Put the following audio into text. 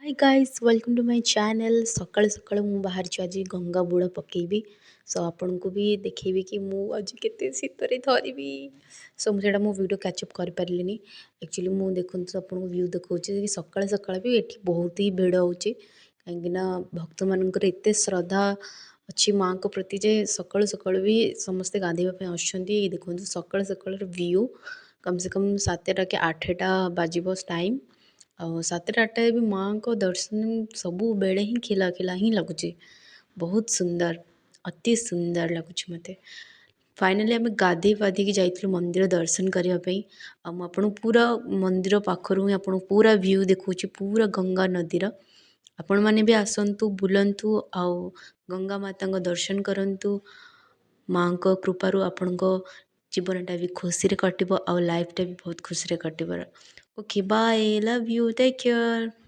Hi guys, welcome to my channel. ସକାଳୁ ସକାଳୁ ମୁଁ ବାହାରିଛି ଆଜି ଗଙ୍ଗା ବୁଡ଼ ପକେଇବି। ସୋ ଆପଣଙ୍କୁ ବି ଦେଖେଇବି କି ମୁଁ ଆଜି କେତେ ଶୀତରେ ଥରିବି। ସୋ ମୁଁ ସେଇଟା ମୁଁ ଭିଡ଼ିଓ କ୍ୟାଚଅପ୍ କରିପାରିଲିନି ଆକ୍ଚୁଆଲି। ମୁଁ ଦେଖନ୍ତୁ, ଆପଣଙ୍କୁ ଭ୍ୟୁ ଦେଖାଉଛି କି ସକାଳେ ସକାଳେ ବି ଏଠି ବହୁତ ହି ଭିଡ଼ ହେଉଛି, କାହିଁକିନା ଭକ୍ତମାନଙ୍କର ଏତେ ଶ୍ରଦ୍ଧା ଅଛି ମାଆଙ୍କ ପ୍ରତି ଯେ ସକାଳୁ ସକାଳୁ ବି ସମସ୍ତେ ଗାଧୋଇବା ପାଇଁ ଆସୁଛନ୍ତି। ଦେଖନ୍ତୁ ସକାଳୁ ସକାଳର ଭ୍ୟୁ। କମ୍ ସେ କମ୍ 7ଟା କି 8ଟା ବାଜିବ ଟାଇମ୍, ଆଉ 7ଟା 8ଟାରେ ବି ମାଆଙ୍କ ଦର୍ଶନ ସବୁବେଳେ ହିଁ ଖିଲା ଖିଲା ହିଁ ଲାଗୁଛି। ବହୁତ ସୁନ୍ଦର, ଅତି ସୁନ୍ଦର ଲାଗୁଛି ମୋତେ। ଫାଇନାଲି ଆମେ ଗାଧେଇ ପାଧେଇକି ଯାଇଥିଲୁ ମନ୍ଦିର ଦର୍ଶନ କରିବା ପାଇଁ। ଆଉ ମୁଁ ଆପଣଙ୍କୁ ପୁରା ମନ୍ଦିର ପାଖରୁ ହିଁ ଆପଣଙ୍କୁ ପୁରା ଭ୍ୟୁ ଦେଖାଉଛି, ପୁରା ଗଙ୍ଗା ନଦୀର। ଆପଣମାନେ ବି ଆସନ୍ତୁ, ବୁଲନ୍ତୁ ଆଉ ଗଙ୍ଗା ମାତାଙ୍କ ଦର୍ଶନ କରନ୍ତୁ। ମାଆଙ୍କ କୃପାରୁ ଆପଣଙ୍କ ଜୀବନଟା ବି ଖୁସିରେ କଟିବ ଆଉ ଲାଇଫ୍ଟା ବି ବହୁତ ଖୁସିରେ କଟିବ। Okay, bye, love you, take care.